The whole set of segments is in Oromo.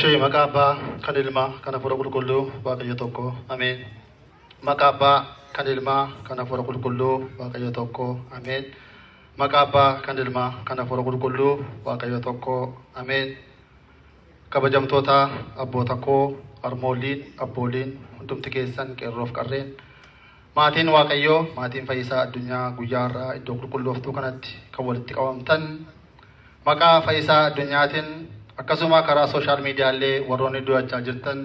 Ishee maqaa Abbaa kan Ilmaa kan Hafuura Qulqulluu Waaqayyo tokko, Ameen. Maqaa Abbaa kan Ilmaa kan Hafuura Qulqulluu Waaqayyo tokko, Ameen. Maqaa Abbaa kan Ilmaa kan Hafuura Qulqulluu Waaqayyo tokko, Ameen. Kabajamtoota abboota koo, harmooliin, abbooliin, hundumti keessan, qeerroof qarreen, maatiin Waaqayyoo, maatiin Fayyisaa Addunyaa, guyyaa har'aa iddoo qulqullooftuu kanatti kan walitti qabamtan, maqaa Fayyisaa Addunyaatiin, akkasuma karaa social mediallee warroonni du'achaa jirtan,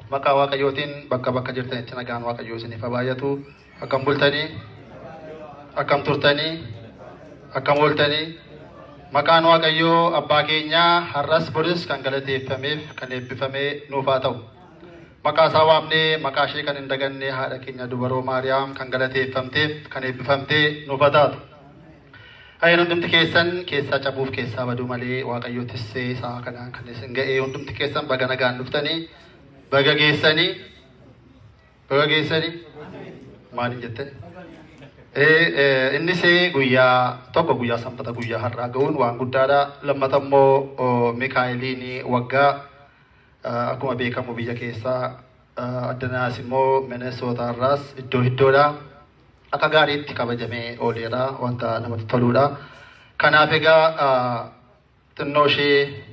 maqaa Waaqayyootiin bakka bakka jirtanitti nagaan Waaqayyoo isiniif haa baay'atu. Akkam bultanii? Akkam turtanii? Akkam ooltanii? Maqaan Waaqayyoo Abbaa keenyaa har'as boris kan galateeffameef kan eebbifamee nuuf haa ta'u. Maqaa isaa waamnee maqaa ishee kan hin daganne haadha keenya Dubaroo Maariyaam kan galateeffamteef kan eebbifamtee nuuf haa taatu. Hayyaan hundumti keessan keessaa cabuuf keessaa baduu malee Waaqayyo tissee isaa kanaan kan isin ga'ee, hundumti keessan baga nagaan dhuftanii, baga geessanii, baga geessanii. Maaliin jettani? Innis guyyaa tokko, guyyaa Sanbata, guyyaa har'aa ga'uun waan guddaadha. Lammata immoo Mikaa'eliin waggaa akkuma beekamu biyya keessaa addanaas immoo Minnesota irraas iddoo iddoodha. Akka gaariitti kabajamee ooleera, wanta namatti toludha. Kanaaf egaa xinnoo ishee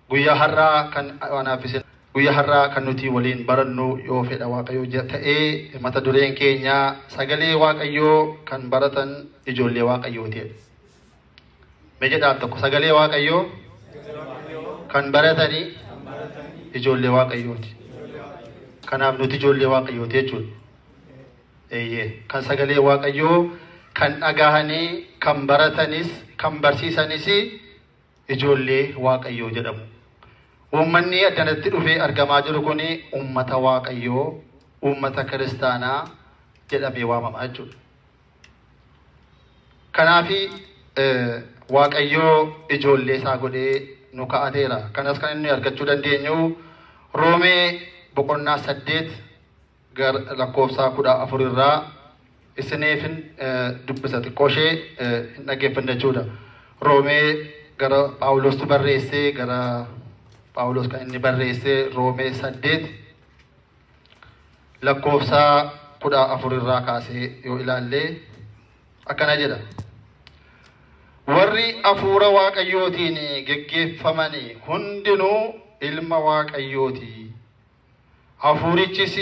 guyyaa har'aa kan anaaf isin guyyaa har'aa kan nuti waliin barannu, yoo fedha Waaqayyoo ta'ee, mata dureen keenya "Sagalee Waaqayyoo kan baratan ijoollee Waaqayyooti." Mee jedhaan tokko, sagalee Waaqayyoo kan baratanii ijoollee Waaqayyooti. Kanaaf nuti ijoollee Waaqayyooti jechuudha. Eeyyee, kan sagalee Waaqayyoo kan dhagahanii, kan baratanis, kan barsiisanis ijoollee Waaqayyoo jedhamu. Uummanni addanatti dhufee argamaa jiru kun uummata Waaqayyoo, uummata kiristaanaa jedhamee waamama jechuudha. Kanaafi Waaqayyoo ijoollee isaa godhee nu ka'ateera. Kanas kan inni argachuu dandeenyu Roomee boqonnaa 8 gara lakkoofsa 14 irraa isiniifin dubbisa, xiqqoo ishee hin dhaggeeffanne jechuudha. Roomee gara Phaawulostu barreessee, gara Phaawulos kan inni barreessee, Roomee 8 lakkoofsa 14 irraa kaasee yoo ilaalle akkana jedha. "Warri hafuura Waaqayyootiin geggeeffaman hundinuu ilma Waaqayyooti. Hafuurichis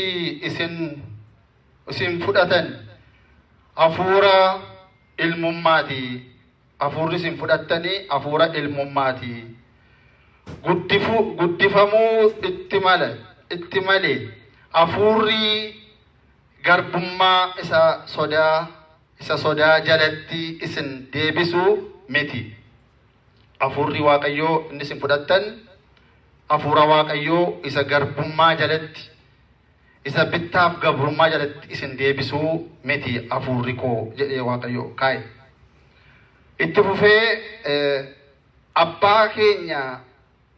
isin fudhatan hafuura ilmummaati. Hafuurri isin fudhattanii hafuura ilmummaati. Guddifamuu itti malee hafuurri garbummaa isa sodaa jalatti isin deebisuu miti." Hafuurri Waaqayyoo inni isin fudhattan hafuura Waaqayyoo isa garbummaa jalatti, isa bittaaf gabrummaa jalatti isin deebisuu miti hafuurri koo jedhee Waaqayyoo kaa'e. Itti fufee, "Abbaa keenya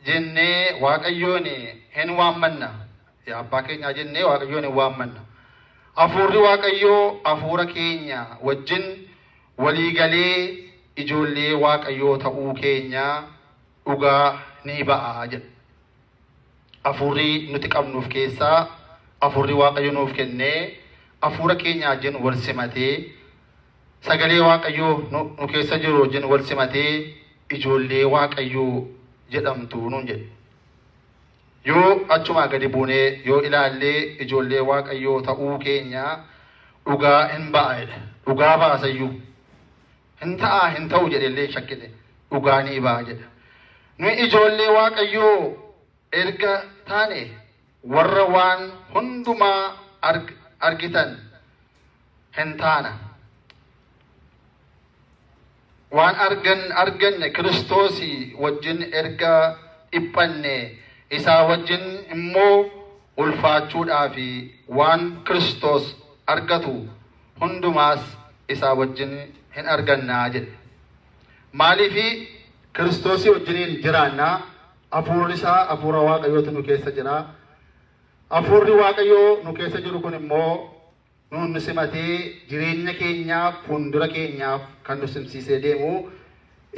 jennee Waaqayyoon hin waammanna. Yaa Abbaa keenya jennee Waaqayyoon hin waammanna. Hafuurri Waaqayyoo hafuura keenya wajjin walii galee ijoollee Waaqayyoo ta'uu keenya dhugaa ni ba'a" jedha. Hafuurri nuti qabnuuf keessaa, hafuurri Waaqayyo nuuf kennee, hafuura keenya wajjin wal simatee, sagalee Waaqayyoo nu keessa jiru wajjin wal simatee, ijoollee Waaqayyoo jedhamtu nuun jedhe. Yoo achumaa gadi buunee yoo ilaallee, ijoollee Waaqayyoo ta'uu keenya dhugaa hin ba'a jedha. Dhugaa baasayyuu. Hin ta'a, hin ta'u jedhellee hin shakkine, dhugaa ni ba'a jedha. "Nuyi ijoollee Waaqayyoo erga taane, warra waan hundumaa argitan hin taana. Waan arganne Kiristoosii wajjin erga dhiphanne, isaa wajjin immoo ulfaachuudhaaf waan Kiristoos argatu hundumaas isaa wajjin hin argannaa" jedhe. Maaliifi Kiristoosii wajjiniin jiraannaa? Hafuurri isaa, hafuura Waaqayyootu nu keessa jira. Hafuurri Waaqayyoo nu keessa jiru kun immoo nuun nu simatee jireenya keenyaaf, fuuldura keenyaaf kan nu simsiisee deemu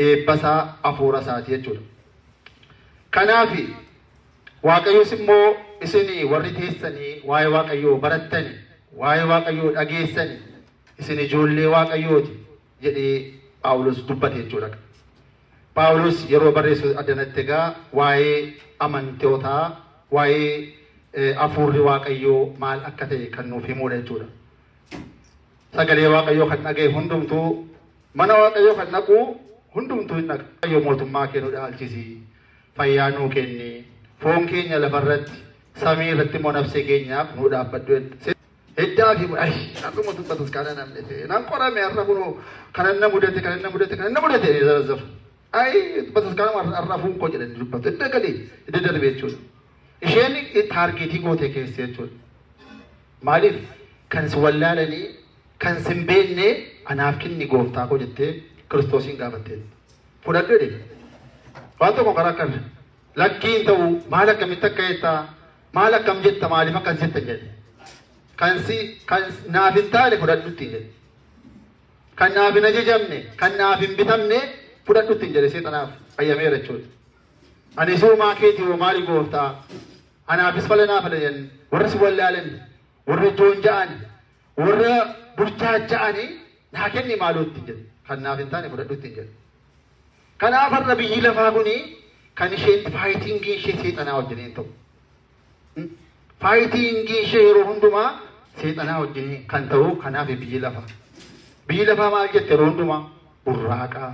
eebbasaa hafuura isaati jechuudha. Kanaaf Waaqayyos immoo isin warri teessanii waa'ee Waaqayyoo barattanii, waa'ee Waaqayyoo dhageessanii, isin ijoollee Waaqayyooti jedhee Phaawulos dubbate jechuudha. Phaawulos yeroo barreessu addanatti egaa waa'ee amantootaa, waa'ee hafuurri Waaqayyoo maal akka ta'e kan nuuf himudha jechuudha. Sagalee Waaqayyoo kan dhaga'e hundumtuu mana Waaqayyoo kan dhaqu hundumtuu hin dhaqa. Waaqayyo mootummaa kee nu dhaalchisi, fayyaa nuu kenni, foon keenya lafarratti, samii irratti immoo nafsee keenyaaf nuu dhaabbadhu jedhe. Hiddaa fi akkuma bataskaana namni ta'e nan qorame har'a kunoo kanan na mudate kanan na mudate kanan na mudate zarazzafu. Bataskaana har'a fuun koo jedhanii dubbatu. Hidda galee hidda darbe jechuudha. Isheen taargeetii gootee keessa jechuudha. Maaliif kan si wallaalanii kan si hin beekne anaaf kenni gooftaa koo jettee Kiristoosiin gaafattee. Fudhadhu jedhe. Waan tokko karaa kana lakkiin ta'u maal akkamitti akka jettaa maal akkam jetta maaliif akkas jetta jedhe. Kan si kan naaf hin taane fudhadhu ittiin jedhe. Kan naaf hin ajajamne kan naaf hin bitamne fudhadhu ittiin jedhe seexanaaf ayyameera jechuudha. Ani soomaa keetii hoo maali gooftaa? Anaafis fala naaf fala jedhan warra si wallaalan warra joonja'an warra burjaaja'anii naa kenni maaloo ittiin jedhe. Kan naaf hin taane fudhadhu ittiin jedhe. Kanaaf har'a biyyi lafaa kuni kan isheen fightingii ishee seexanaa wajjiniin ta'u. Fightingii ishee yeroo hundumaa seexanaa wajjiniin kan ta'u kanaaf biyyi lafaa. Biyyi lafaa maal jette yeroo hundumaa? Burraaqaa,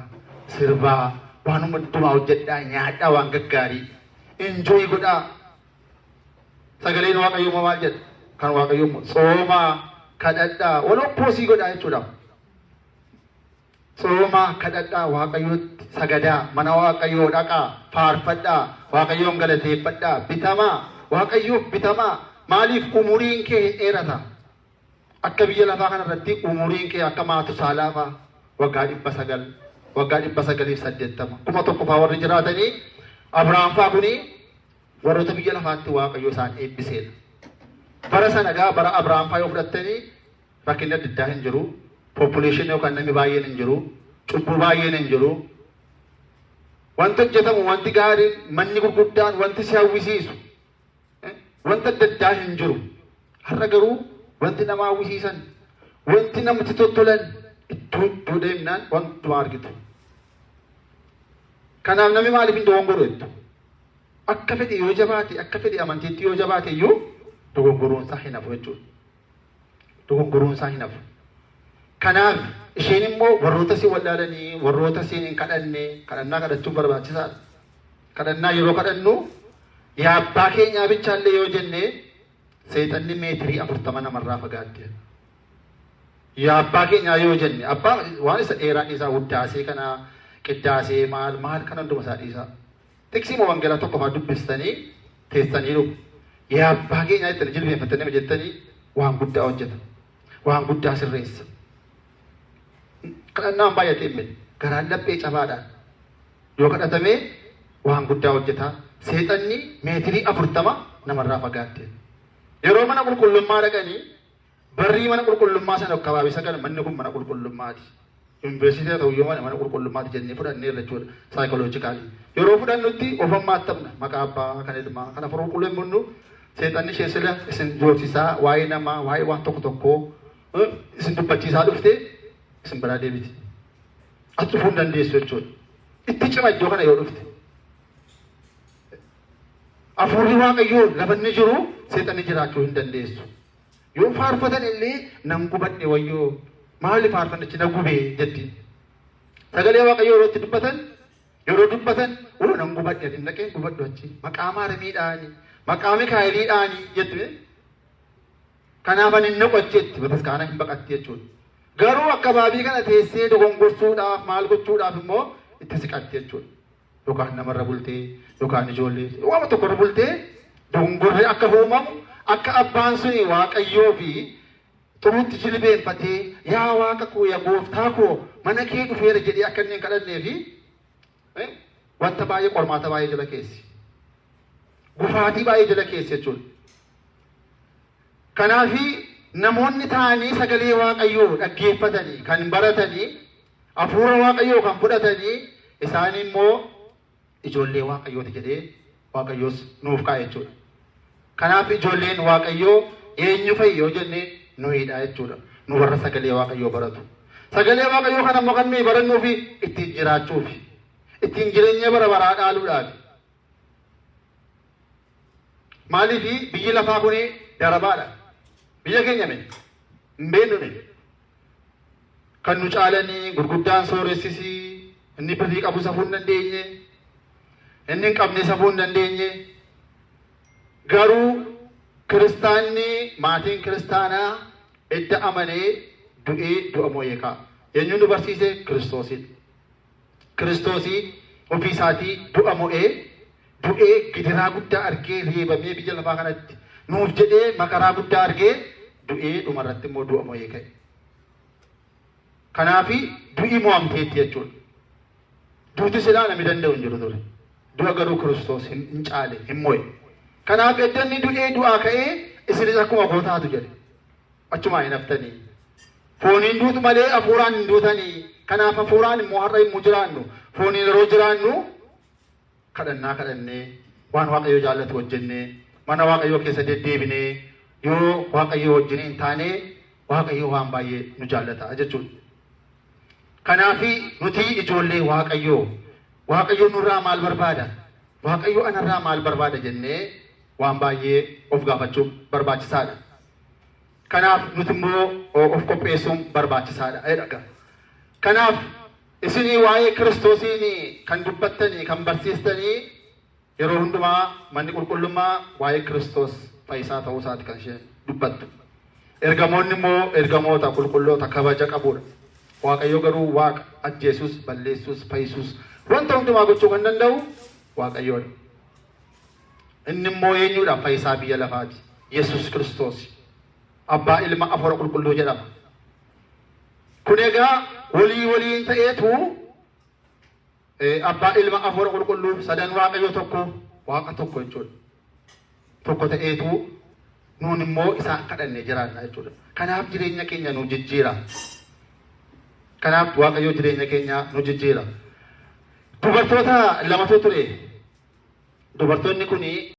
sirbaa, waan hundumaa hojjedhaa, nyaadhaa waan gaggaarii, enjoy godhaa. Sagaleen Waaqayyoo maal jedha? Kan Waaqayyoo soomaa, kadhadhaa, wal opposite godhaa jechuudha. Soomaa, kadhadhaa, Waaqayyootti sagadaa, mana Waaqayyoo dhaqaa, faarfadhaa, Waaqayyoon galateeffadhaa, bitamaa, Waaqayyoof bitamaa. Maaliif umuriin kee hin dheerata? Akka biyya lafaa kanarratti umuriin kee akka Maatusaalaa fa'aa waggaa 900, waggaa 980, 1000 fa'aa warri jiraatanii Abrahaam fa'aa kuni warroota biyya lafaatti Waaqayyo isaan eebbiseedha. Bara sana egaa bara Abrahaam fa'aa yoo fudhattanii rakkinni adda addaa hin jiru. Population yookaan namni baay'een hin jiru. Cubbuu baay'een hin jiru. Wanti hojjetamu, wanti gaariin, manni gurguddaan, wanti si hawwisiisu, wanta adda addaa hin jiru. Har'a garuu wanti nama hawwisiisan, wanti namatti tottolan iddoo iddoo deemnaan wantuma argitu. Kanaaf namni maaliif hin dogongoru jettu? Akka fedhe yoo jabaate, akka fedhe amantiitti yoo jabaate iyyuu dogongoruun isaa hin hafu jechuudha. Dogongoruun isaa hin hafu. Kanaaf isheen immoo warroota si wallaalanii, warroota si hin kadhanne, kadhannaa kadhachuun barbaachisaadha. Kadhannaa yeroo kadhannu yaa abbaa keenyaa bichaallee yoo jenne seexanni meetirii 40 namarraa fagaatte. Yaa abbaa keenyaa yoo jenne abbaa waan isa dheeraa dhiisaa wuddaasee kana qiddaasee maal maal kana hunduma isaa dhiisaa. Tiksii moo wangeelaa tokko fa'aa dubbistanii teessanii dhugu. Yaa abbaa keenyaa jettanii jilbeenfattanii jettanii waan guddaa hojjeta. Waan guddaa sirreessa. Kadhannaan baay'atee miti. Garaan laphee cabaadhaan yoo kadhatamee waan guddaa hojjeta. Seexanni meetirii 40 namarraa fagaatte. Yeroo mana qulqullummaa dhaqanii barrii mana qulqullummaa sana kabaabii sagal manni kun mana qulqullummaati. Yuunivarsiitii ta'u yoo mana qulqullummaati jennee fudhanneerra jechuudha psychologically. Yeroo fudhannutti ofammaatti taphna maqaa abbaa kan ilmaa kana afur qulqulleeffannu seexanni ishee sila isin joorsisaa waa'ee namaa waa'ee waan tokko tokkoo isin dubbachiisaa dhufte isin biraa deebiti. As dhufuu hin dandeessu jechuudha. Itti cima iddoo kana yoo dhufte. Hafuurri Waaqayyoo lafa inni jiru seexanni jiraachuu hin dandeessu. Yoo faarfatan illee nan gubadhe wayyoo maali faarfannichi na gubee jetti. Sagalee Waaqayyoo yeroo itti dubbatan yeroo dubbatan oo nan gubadhe hin dhaqee gubadhu achi maqaa Maaramiidhaani maqaa Mikaa'eliidhaani jettu. Kanaaf ani hin naqu bataskaana hin baqatti jechuudha. Garuu akkabaabii kana teessee dogongorsuudhaaf maal gochuudhaaf immoo itti siqatti jechuudha. Yookaan namarra bultee yookaan ijoollee waan tokkorra bultee dogongorri akka uumamu akka abbaan suni Waaqayyoo fi xuruutti jilbeenfatee yaa Waaqa koo yaa gooftaa koo mana kee dhufeera jedhee akka inni hin kadhannee fi wanta baay'ee qormaata baay'ee jala keessi. Gufaatii baay'ee jala keessi jechuudha. Kanaafi namoonni taa'anii sagalee Waaqayyoo dhaggeeffatanii kan baratanii hafuura Waaqayyoo kan fudhatanii isaan immoo ijoollee Waaqayyooti jedhee Waaqayyoos nuuf kaa'e jechuudha. Kanaaf ijoolleen Waaqayyoo eenyu fa'i yoo jenne nuyidha jechuudha. Nu warra sagalee Waaqayyoo baratu. Sagalee Waaqayyoo kana immoo kan nuyi barannuufi ittiin jiraachuufi. Ittiin jireenya bara baraa dhaaluudhaafi. Maaliif biyyi lafaa kun darabaadha. Biyya keenya miti. Hin beeknu nuyi. Kan nu caalanii gurguddaan sooressisii inni birrii qabu safuu hin dandeenye. Inni hin qabne safuu hin dandeenye. Garuu kiristaanni maatiin kiristaanaa edda amanee du'ee du'a moo'ee ka'a. Eenyuun nu barsiise? Kiristoosidha. Kiristoosii ofii isaatii du'a mo'ee du'ee gidiraa guddaa argee reebamee biyya lafaa kanatti nuuf jedhee makaraa guddaa argee du'ee dhumarratti immoo du'a mo'ee ka'e. Kanaafi du'i mo'amteetti jechuudha. Duuti silaa namni danda'u hin jiru ture. Du'a garuu Kiristoos hin caale, hin mo'e. Kanaaf edda inni du'ee du'aa ka'ee isinis akkuma koo taatu jedhe. Achumaan hin haftanii. Fooniin duutu malee hafuuraan hin duutanii. Kanaaf hafuuraan immoo har'a immoo jiraannu. Fooniin yeroo jiraannu kadhannaa kadhannee waan Waaqayyo jaallatu hojjennee mana Waaqayyoo keessa deddeebinee yoo Waaqayyo wajjin hin taane Waaqayyo waan baay'ee nu jaallata jechuudha. Kanaaf nuti ijoollee Waaqayyoo Waaqayyo nurraa maal barbaada? Waaqayyo anarraa maal barbaada jennee waan baay'ee of gaafachuun barbaachisaadha. Kanaaf nuti immoo of qopheessuun barbaachisaadha. Kanaaf isinii waa'ee Kiristoosiin kan dubbattanii kan barsiistanii yeroo hundumaa manni qulqullummaa waa'ee Kiristoos fayyisaa ta'uu isaati kan isheen dubbattu. Ergamoonni immoo ergamoota qulqulloota kabaja qabudha. Waaqayyo garuu Waaqa ajjeesus, balleessus, fayyisuus wanta hundumaa gochuu kan danda'u Waaqayyoodha. Inni immoo eenyudha? Fayyisaa biyya lafaati. Yesuus Kiristoos. Abbaa ilma Hafuura Qulqulluu jedhama. Kun egaa walii waliin ta'eetu abbaa ilma Hafuura Qulqulluu sadan Waaqayyo tokko Waaqa tokko jechuudha. Tokko ta'eetu nuun immoo isaan kadhannee jiraanna jechuudha. Kanaaf jireenya keenya nu jijjiira. Kanaaf Waaqayyo jireenya keenya nu jijjiira. Dubartoota lamatu ture. Dubartoonni kuni